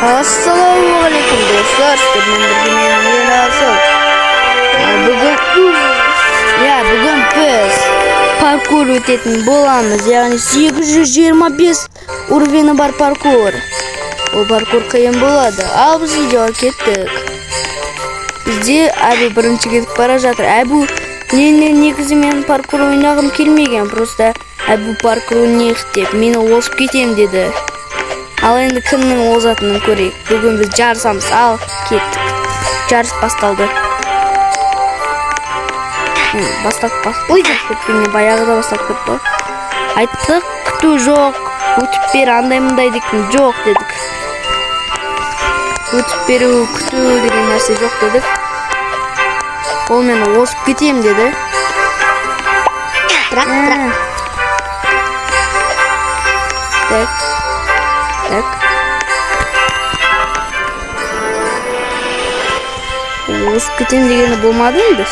Ассалаумағалейкум, достар! Сіздермен бірге мен, Ерасыл. Бүгін біз паркур өтетін боламыз, яғни 825 уровені бар паркур. Ол паркур қиын болады. Ал біз видеоға кеттік. Бізде Әбу бірінші кетіп бара жатыр. Әбу не, негізі мен паркур ойнағым келмеген, просто Әбу паркур ойнайық деп, мені озып кетемін деді. Ал енді кімнің озатынын көрейік. Бүгін біз жарысамыз. Ал кеттік. Жарыс басталды. Басталып Ой. кеткенде баяғыда басталып кетті ғой. Айттық, күту жоқ, өтіп бер, андай мындай дейтін жоқ дедік. Өтіп беру, күту деген нәрсе жоқ дедік. Ол мені озып кетемін деді. Бірақ. Так. Так. Озып кетемін дегені болмады енді.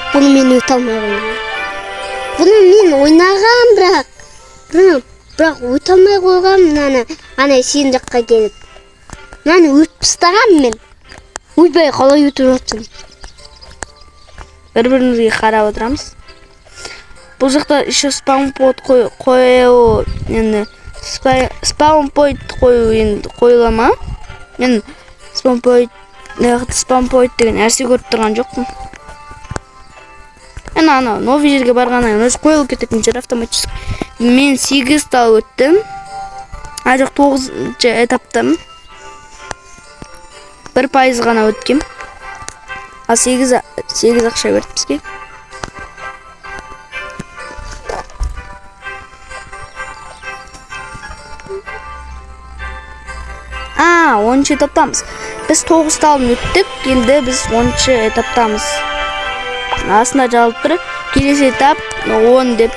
Бұны мен өте алмай қойдым. Бұны мен ойнағам, бірақ. Бірақ өте алмай қойғам мынаны, ана сен жаққа келіп. Мынаны өтіп тастағам мен. Ойбай, қалай өтіп жатсың? Бір бірімізге қарап отырамыз. Бұл жақта еще спаун поинт қою енді, спаун поинт қою енді қойыла ма? Мен спаун поинт, мына жақта спаун поинт деген нәрсе көріп тұрған жоқпын. Енді анау новый жерге барғаннан кейін өзі қойылып кететін жер автоматически. Мен 8 тал өттім. А, жоқ, 9-шы этаптамын. 1% ғана өткем. Ал 8 ақша берді бізге. А, 10-шы этаптамыз. Біз 9 талын өттік, енді біз 10-шы этаптамыз. Астында жазылып тұр. Келесі этап 10 деп,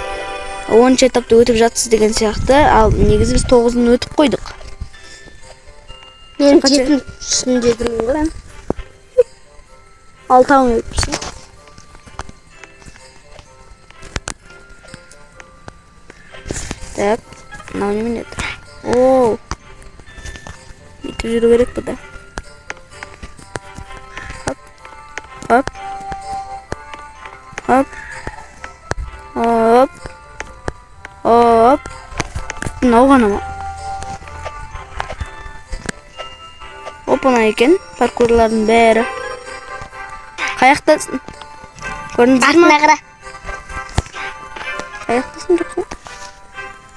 10-шы этапты өтіп жатсыз деген сияқты. Ал негізі біз 9-ын өтіп қойдық. Мен Қанша? жетіншісінде жүрмін ғой. Алтауын өтіпсің. Так, мынау немене еді? О, бүйтіп жүру керек бұда. Хоп, хоп, хоп, хоп, хоп. Мынау ғана ма? Оп оңай екен паркурлардың бәрі. Қаяқтасың? Көрдіңіз ма? Артына қара. Қаяқтасың, жоқсың?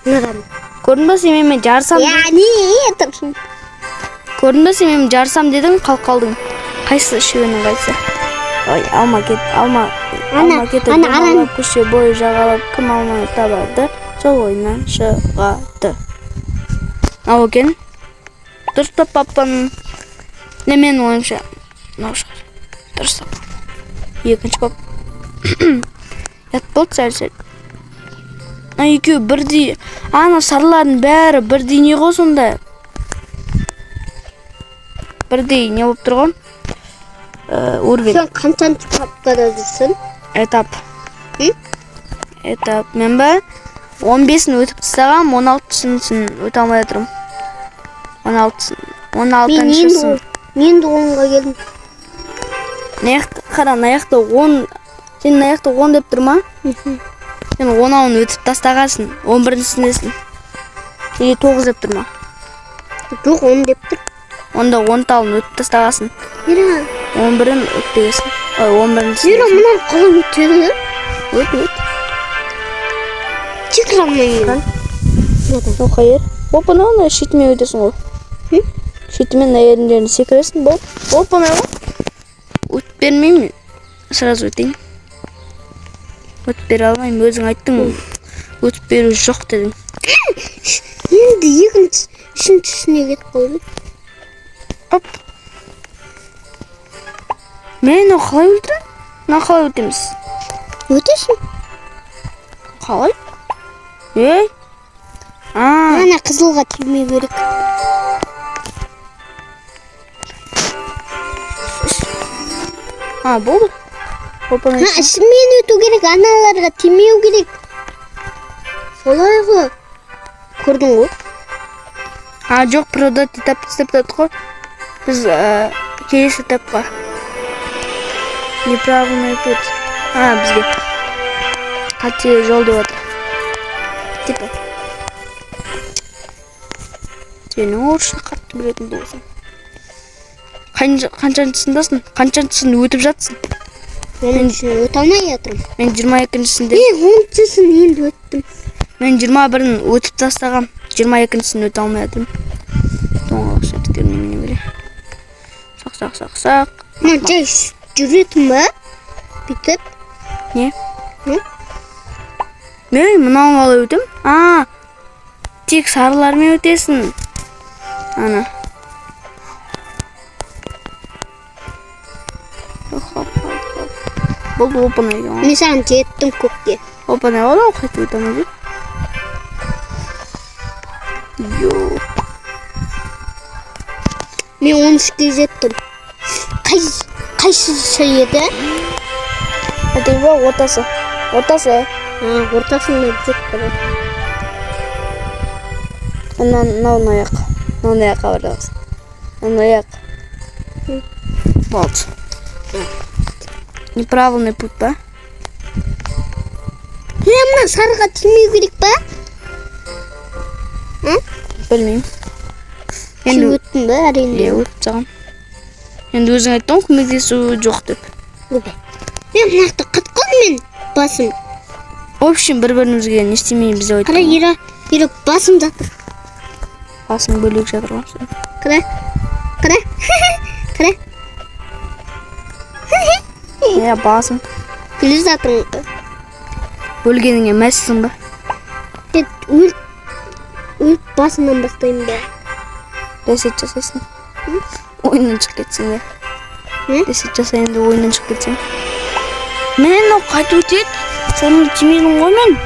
Мынадан. Көрдің ба, сен менімен жарысам Я не тұрсың. Көрдің ба, сен менімен жарысам дедің, қалып қалдың. Қайсысы, үшеуінің қайсысы? Ой, алма кет, алма, Ана, алма кетіп, ана, ана. домалап, көше бойы жағалап, кім алманы табады, сол ойыннан шығады. Мынау екен. Дұрыс таппаппын. Не, менің ойымша мынау шығар. Дұрыс таппаппын. Екінші боп. Ұят болды сәл сәл. Мына екеуі бірдей. Ана сарылардың бәрі бірдей не ғой сонда? Бірдей не болып тұр ғой? Уровень. Сен қаншаншы папкада жүрсің? Этап. М? Этап. Мен ба? 15-ін өтіп тастағам, 16-сын өте алмай жатырмын. 16-сын. Мен енді 16-шысын. Мен де 10-ға келдім. Мына жақта қара, мына жақта 10. Сен мына жақта 10 деп тұр ма? Сен 10-ауын өтіп тастағансың. 11-сіндесің. Или 9 деп тұр ма? Жоқ, 10 деп тұр. Онда 10 талын өтіп тастағансың. Мира, 11-ін өтпегенсің. Ой, 11-шісін. Мира, мынаны қалай өтеді? Өт, өт. Секіре алмаймын мен. Ну, қайыр. Оп, анау ана шетімен өтесің ғой. Хм? Шетімен мына жердің жерін секіресің, болды. Оп, оңай ғой. Өтіп бермеймін. Сразу өтейін. Өтіп бере алмаймын, өзің айттың. Өтіп беру жоқ дедің. Енді екінші, үшіншісіне кетіп қалдым. Оп. Мен мынау қалай өлтіремін? Мына қалай өтеміз? Өтесің. Қалай? Ей. А, Ана қызылға тимеу керек. а, болды. Оп, оңай. Ha, ішімен өту керек, аналарға тимеу керек. Солай ғой. Көрдің ғой? А, жоқ, продать этап істеп жатыр ғой. Біз келесі этапқа. Неправильный путь. А, бізге қате жол деп отыр. Типа. Сен орысша қатты білетін болсың. Қаншаншысындасың? Қаншаншысын өтіп жатсың? 10-шысын өте алмай жатырмын. Мен 22-шісінде. Мен 10-шысын енді өттім. Мен 21-ін өтіп тастағам. 22-шісін өте алмай жатырмын. Доңғалақ сәттер немене бере. Сақ, сақ, сақ, сақ. Мына жай жүретін ба? Бүйтіп. Не? М? Мен мынауын қалай өтем? А, тек сарылармен өтесің. Ана. Хоп, хоп, хоп. Болды, оп оңай екен ғой. Мен саған жеттім көкке. Оп оңай ғой, қайтып өте алмай жүр. Йо. Мен 13-ке жеттім. Қайсысы еді? Айтайын ба, ортасы. Ортасы. А, ортасында жоқ бірақ. Мынау мына аяқ. Мынау аяққа барамыз. Мынау аяқ. Болды. Неправильный путь па? Е, мына сарыға тимеу керек па? Білмеймін. Сен Енді өттің ба әрине? Иә, өтіп тастағам. Енді өзің айттың ғой көмектесу жоқ деп. Ойбай. Мен мына жақта қатып қалдым мен басым. В общем, бір бірімізге не істемейміз деп Қара, айттым. Ира, Ира, басым жатыр. Басың бөлек жатыр ғой сенің. Қара, қара, қара. Иә, басың. Күліп жатырмын. Бөлгеніңе мәзсің ба? Мен өліп басымнан бастаймын ба? Ресет жасайсың. Ойыннан шығып кетсең де. М? Ресет жасайын деп ойыннан шығып кетсең. Міне, мынау қайтып өтеді. Соны тимедің ғой мен.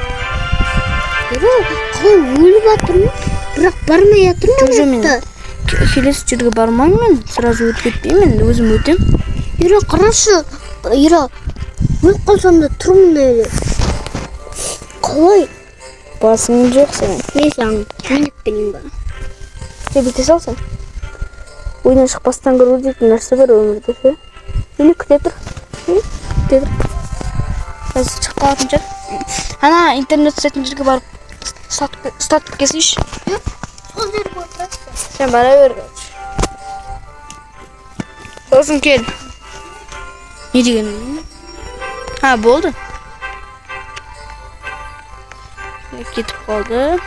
Ира, қалай өліп жатырмын, бірақ бармай жатырмын Жоқ, жоқ, ана мен жақта. Келесі жерге бармаймын мен. Сразу өтіп кетпеймін, өзім өтем. Ира, қарашы, Ира, өліп қалсам да тұрмын әлі. Қалай? Басың жоқ сенің. Мен саған мініп берейін ба? Сен бүйте сал сен. Ойыннан шықпастан кіру дейтін нәрсе бар өмірде ше. Или күте тұр. Күте тұр. Қазір шығып қалатын шығар. Ана интернет ұстайтын жерге барып ұстатып келсейші. Сол жерге отырасың. Сен бара бер, короче. Сосын кел. Не деген? А, болды. Кетіп қалды.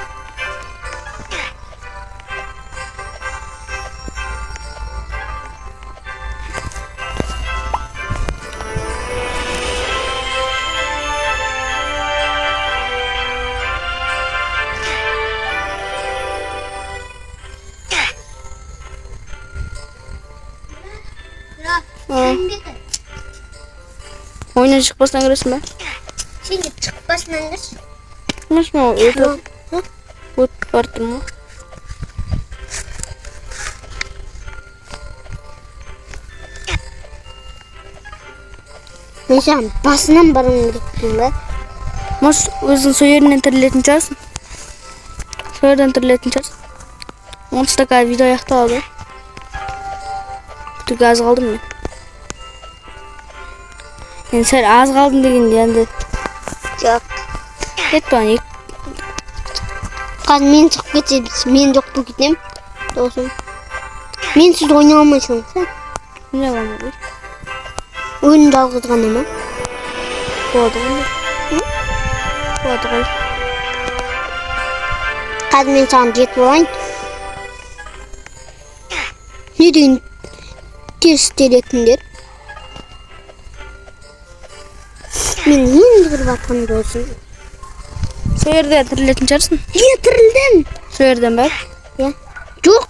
Ира, сен беті. Ойыннан шықпастан кіресің ба? Сен де шығып басынан кірші. Емес, мен өтіп бара тұрмын ғой. Мен саған басынан баруым керекпін ба? Может, өзің сол жерінен тірілетін шығарсың. Сол жерден тірілетін шығарсың. Онсыз да қазір видео аяқталады. Бітуге аз қалдым мен. Енді сәл аз қалдым дегенде енді Жоқ. кет маған екі. Қазір мен шығып кетсем, мен жоқ болып кетемін. Досым. Менсіз ойнай алмайсың сен. Не аламын ғой. Ойын жалғыз ғана ма? Болады ғой. Болады ғой. Қазір мен саған жетіп алайын. Не деген теріс теретіндер? Мен енді кіріп жатқан досым. Сол жерде тірілетін шығарсың. Е, тірілдім. Сол жерден ба? Иә. Жоқ.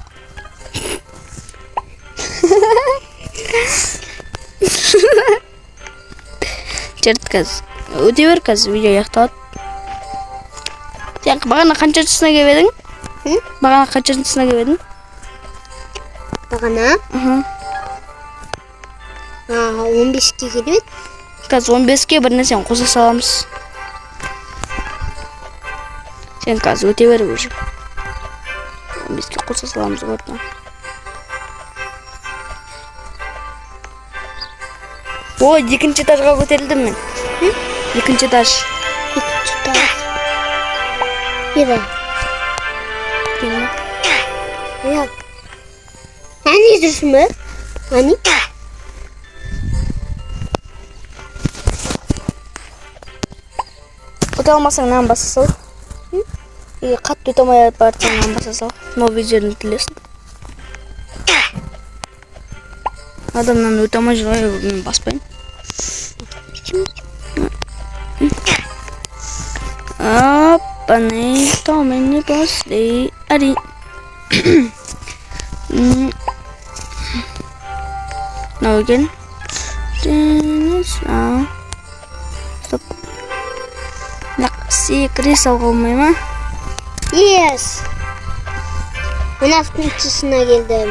Жарайды, қазір. Өте бер, қазір видео аяқталады. Сен бағана қаншасына келіп едің? М? Бағана қаншасына келіп едің? Бағана 15-ке келіп еді. Қазір 15-ке бір нәрсені қоса саламыз. Сен қазір өте бер уже. 15-ке қоса саламыз ғой артынан. Ой, екінші этажға көтерілдім мен. Екінші этаж. Екінші этаж. Ері. Келме. Иә. Әне жүрсің бе? Әне? Өте алмасаң, мынаны баса сал. Егер қатты өте алмай барсаң, мынаны баса сал. Новый жерін тілесің. Адамнан өте алмай жүр ғой, мен баспаймын. Опа, не пошли. Ари. Мынау екен. Стоп. Мына секіре салуға болмай ма? Yes. Мен алтыншысына келдім.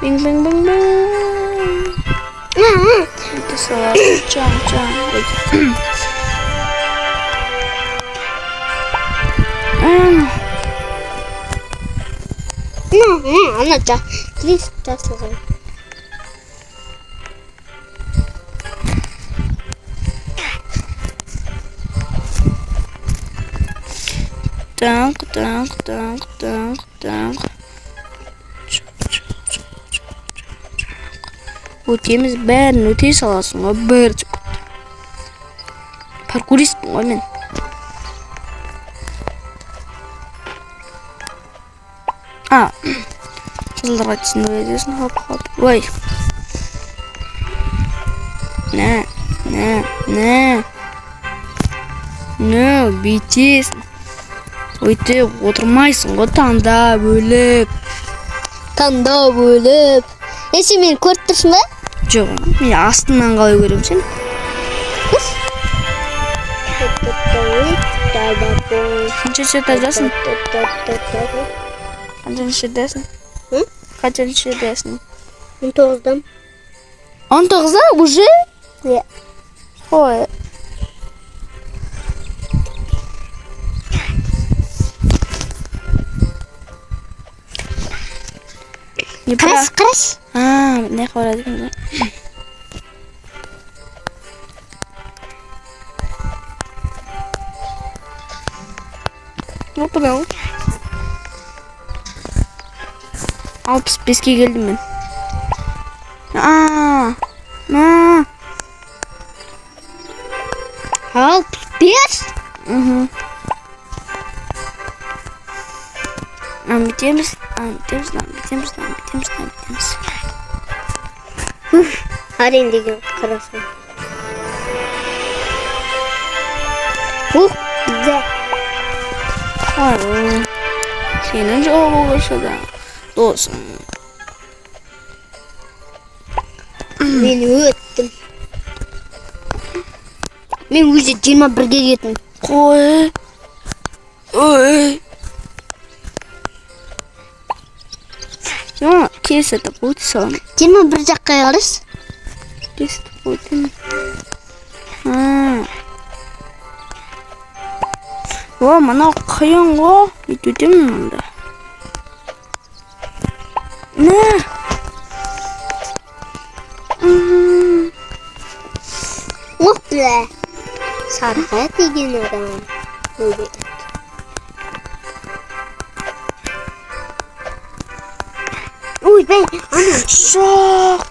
Бing бing бing бing. Өте саламыз. Чаң чаң. Ой. М, Ана жа. Келесі жасыл. Так, так, так, так, так. Чық, чық, чық, чық, чық, чық. Өтеміз, бәрін өте саласың ғой бір секунд. Паркуристпін ғой мен. А, қызылдарға түсіндіре десін. Хоп, хоп. Ой. Нә, нә, нә. Нә, бүйтесің. Өйтіп отырмайсың ғой таңдап өліп. Таңдап өліп. Е, сен мені көріп тұрсың ба? Жоқ, мен астынан қалай көремін сені? Қаншаншы этаждасың? Қаншаншы этаждасың? М? Қаншаншы этаждасың? 19-дан. 19-да уже? Иә. Ой. Не Қарашы, қарашы. А, мына жаққа барады екен ғой. Ну, мынау. 65-ке келдім мен. А, а, 65? Мгм. Мынаны бүйтеміз, мынаны бүйтеміз, мынаны бүйтеміз, мынаны бүйтеміз, мынаны бүйтеміз. Әрең деген қарасың. Ух, да. Ой, сенің жолы да, досым. Мен өттім. Мен уже 21-ге кеттім. Қой. Ой. Ну, келесі этап өте саламын. 21 жаққа қарашы. Келесі этап өтемін. А. О, мынау қиын ғой. Бүйтіп өтемін мұнда. Мә. Ух, бля. Сарға деген адам. Өледі. Ой, бәй, ана. Жоқ.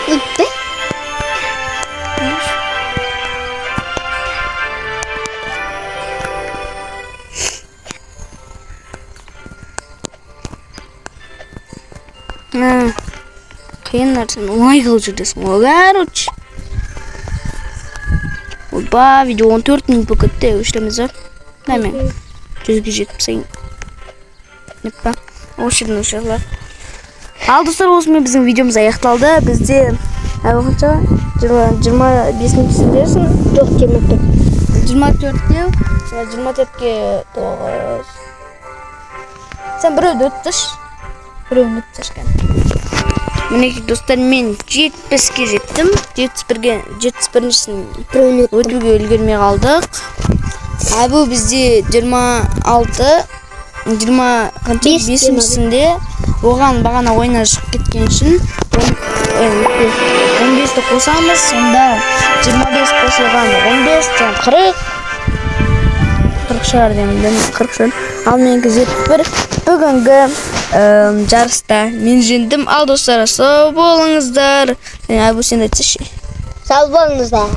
Ой, бәй. Мә. Қиын нәрсені оңай қылып жүресің ғой, короче. Ойба, видео 14 минут болып кетті, өшіреміз ба? Мына мен 100-ге жетіп тастайын. Деп па? Осы жерден өшіре салайық. Ал, достар, осымен біздің видеомыз аяқталды. Бізде әлі қанша? 25-шісіндесің? Жоқ, 24. 24-те, 24-ке 9. Сен біреуді өттіш. Біреуін өттіш кәне. Мінекей, достар, мен 70-ке жеттім. 71-ге, 71-шісін Біреуін өттім. өтуге үлгермей қалдық. Әбу бізде 26, 20 қанша, Бес, бесіншісінде. Оған бағана ойыннан шығып кеткен үшін 15-ті қосамыз. Сонда 25 қосылған 15 тең 40. 40 шығар деймін, 40 шығар. Ал менікі 71. Бүгінгі жарыста мен жеңдім. Ал, достар, сау болыңыздар. Әбу, сен де айтсайшы. Сау болыңыздар.